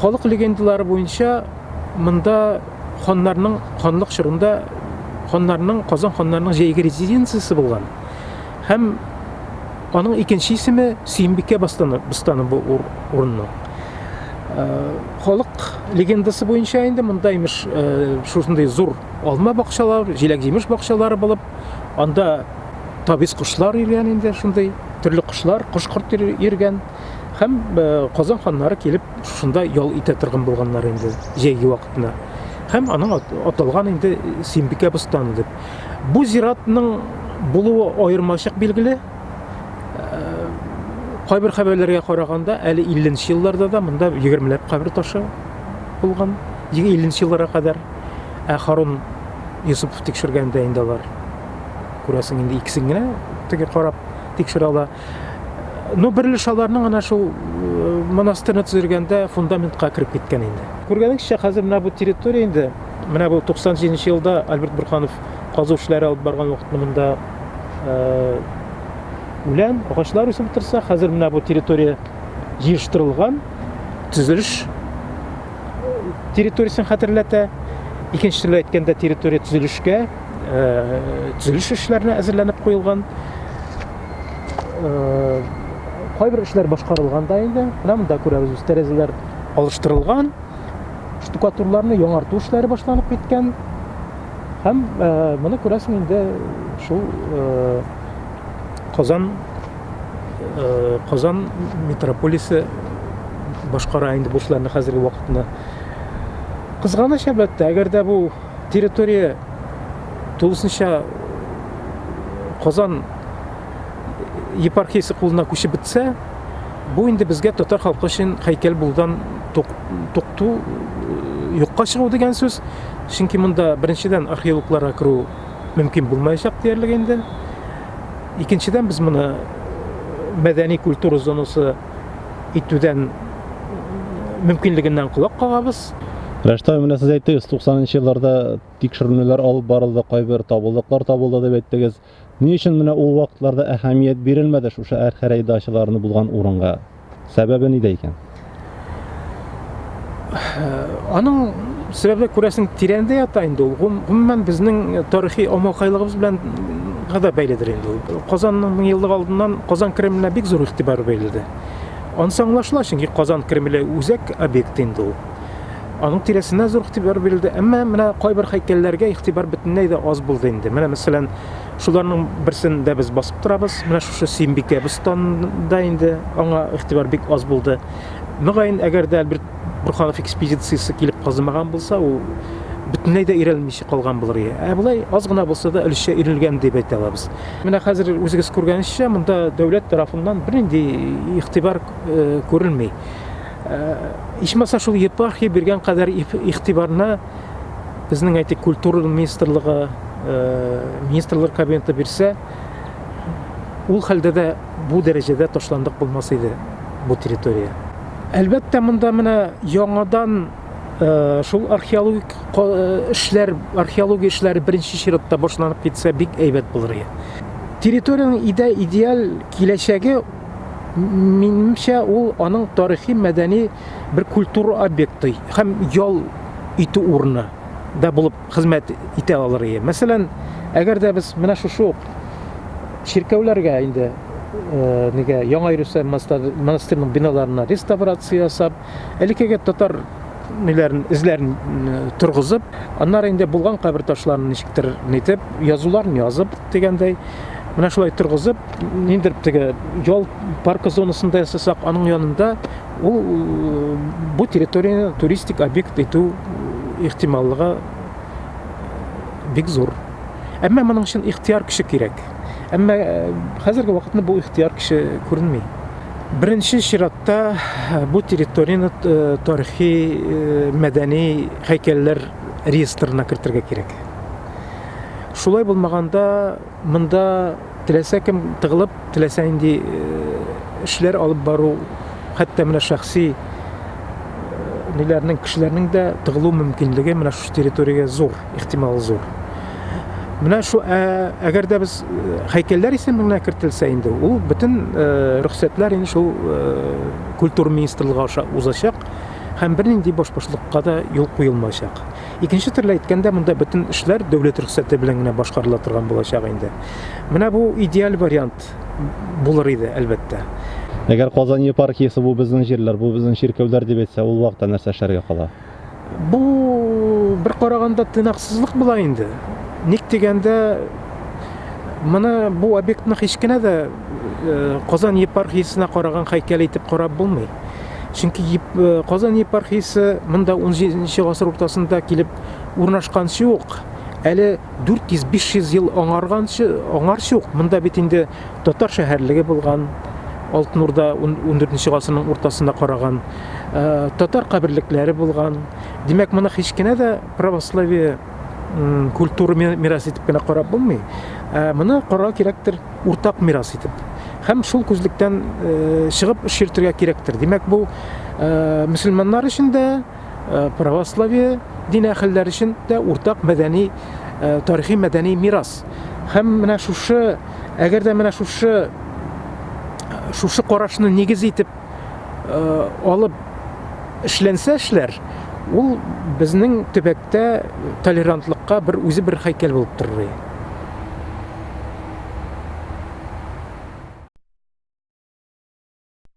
Халык легендалары буенча монда ханнарның ханлык чорында ханнарның Казан ханнарының җәйге резиденциясе булган. Һәм аның икенче исеме Сөембикә бастаны, бостаны бу урынның. Халык легендасы буенча инде монда имеш шушындый зур алма бакчалары, җиләк-җимеш бакчалары булып, анда табиз кошлар йөргән инде шундый төрле кошлар, кош-корт йөргән. Һәм Казан ханнары килеп шушында ял итә торган булганнар инде җәйге вакытында. Һәм аның аталган инде Сөембикә бостаны дип. Бу зиратның булуы аермачык билгеле. Кайбер хәбәрләргә караганда, әле 50 нче елларда да монда 20 ләп кабер ташы булган. 50 нче елларга кадәр. Ә Харун Юсупов тикшергәндә инде алар күрәсең инде икесен генә теге карап тикшерә ала. Ну, бер өлеш аларның әнә шул монастырьны төзергәндә фундаментка кереп киткән инде. Күргәнегезчә, хәзер менә бу территория инде, менә бу 97 нче елда Альберт Бурханов казу эшләре алып барган вакытны монда үлән, агачлар үсеп торса, хәзер менә бу территория җыештырылган, төзелеш территориясен хәтерләтә. Икенче төрле әйткәндә, территория төзелешкә, төзелеш эшләренә әзерләнеп куелган. Кайбер эшләр башкарылган да инде. Менә монда күрәбез, без тәрәзәләр алыштырылган, штукатурларны яңарту эшләре башланып киткән. Һәм моны күрәсең инде шул Казан Казан митрополисе башкара инде бу эшләрне хәзерге вакытны. Кызганыч, әлбәттә, әгәр дә бу территория тулысынча Казан епархиясе кулына күчеп бетсә, бу инде безгә татар халкы өчен һәйкәл булудан тукту, юкка чыгу дигән сүз. Чөнки монда беренчедән археологларга керү мөмкин булмаячак диярлек инде. Икенчедән, без моны мәдәни культура зонасы итүдән мөмкинлегеннән колак кагабыз. Рәшит абый, менә сез әйттегез, 90 елларда тикшеренүләр алып барылды, кайбер табылдыклар табылды дип әйттегез. Ни өчен менә ул вакытларда әһәмият бирелмәде шушы Әрхәрәй дачаларны булган урынга? Сәбәбе нидә икән? Аның сәбәбе, күрәсең, тирәндә ята инде ул. Гомумән, безнең тарихи аумакайлыгыбыз белән да бәйледер инде ул. Казанның меңьеллык алдыннан Казан Кремленә бик зур игътибар бирелде. Анысы аңлашыла, чөнки Казан Кремле үзәк объект инде ул. Аның тирәсенә зур игътибар бирелде. Әмма менә кайбер һәйкәлләргә игътибар бөтенләй дә аз булды инде. Менә мәсәлән, шуларның берсендә без басып торабыз. Менә шушы Сөембикә бостанда инде аңа игътибар бик аз булды. Мөгаен, әгәр дә Альберт Бурханов экспедициясе килеп казымаган булса, ул бөтенләй дә өйрәнелмичә калган булыр иде. Ә болай аз гына булса да өлешчә өйрәнелгән дип әйтә алабыз. Менә хәзер үзегез күргәнегезчә, монда дәүләт тарафыннан бернинди игътибар күрелми. Ичмаса шул епархия биргән кадәр игътибарны безнең әйтик культура министрлыгы, министрлар кабинеты бирсә, ул хәлдә дә бу дәрәҗәдә ташландык булмас иде бу территория. Әлбәттә, монда менә яңадан шул археологик эшләр, археология эшләре беренче чиратта башланып китсә, бик әйбәт булыр иде. Территориянең идеаль киләчәге, минемчә, ул аның тарихи, мәдәни бер культура объекты һәм ял итү урыны да булып хезмәт итә алыр иде. Мәсәлән, әгәр дә без менә шушы ук чиркәүләргә инде нигә Яңа Иерусалим монастырының биналарына реставрация ясап, элеккеге татар ниләрен, эзләрен торгызып, аннары инде булган кабер ташларын ничектер нитеп, язуларын язып дигәндәй, менә шулай торгызып, ниндидер теге ял паркы зонасында ясасак, аның янында ул бу территорияне туристик объект итү ихтималлыгы бик зур. Әмма моның өчен ихтыяр көче кирәк. Әмма хәзерге вакытны бу ихтыяр көче күренми. Беренче чиратта бу территорияне тарихи, мәдәни һәйкәлләр реестрына кертергә кирәк. Шулай булмаганда, монда теләсә кем тыгылып, теләсә нинди эшләр алып бару, хәтта менә шәхси ниләрнең, кешеләрнең дә тыгылу мөмкинлеге менә шушы территориягә зур, ихтималы зур. Менә шу, әгәр дә без һәйкәлләр исемлегенә кертелсә инде, ул бөтен рөхсәтләр инде шул культура министрлыгы аша узачак. Һәм бернинди башбашлыкка да юл куелмаячак. Икенче төрле әйткәндә, монда бөтен эшләр дәүләт рөхсәте белән генә башкарыла торган булачак инде. Менә бу идеаль вариант булыр иде, әлбәттә. Әгәр Казан епархиясе бу безнең җирләр, бу безнең чиркәүләр дип әйтсә, ул вакытта нәрсә эшләргә кала? Бу бер караганда тыйнаксызлык була инде. Ник дигәндә, моны бу объектны һич кенә дә э, Казан епархиясенә караган һәйкәл итеп карап булмый. Чөнки э, Казан епархиясе монда 17 гасыр уртасында килеп урнашканчы ук, әле 400-500 ел аңарганчы, аңарчы ук монда бит инде татар шәһәрлеге булган, Алтын Урда 14 гасырның уртасында караган, э, татар каберлекләре булган. Димәк, моны һич кенә дә православие культура мирас итеп кенә карап булмый. Ә моны карарга кирәктер уртак мирас итеп. Һәм шул күзлектән э, чыгып эш йөртергә кирәктер. Димәк, бу э, мөселманнар өчен дә, э, православие дин әһелләре өчен дә уртак мәдәни, тарихи мәдәни мирас. Һәм менә шушы, әгәр дә менә шушы шушы карашны нигез итеп алып эшләнсә эшләр, ул безнең төбәктә толерантлыкка бер үзе бер һәйкәл булып торыр.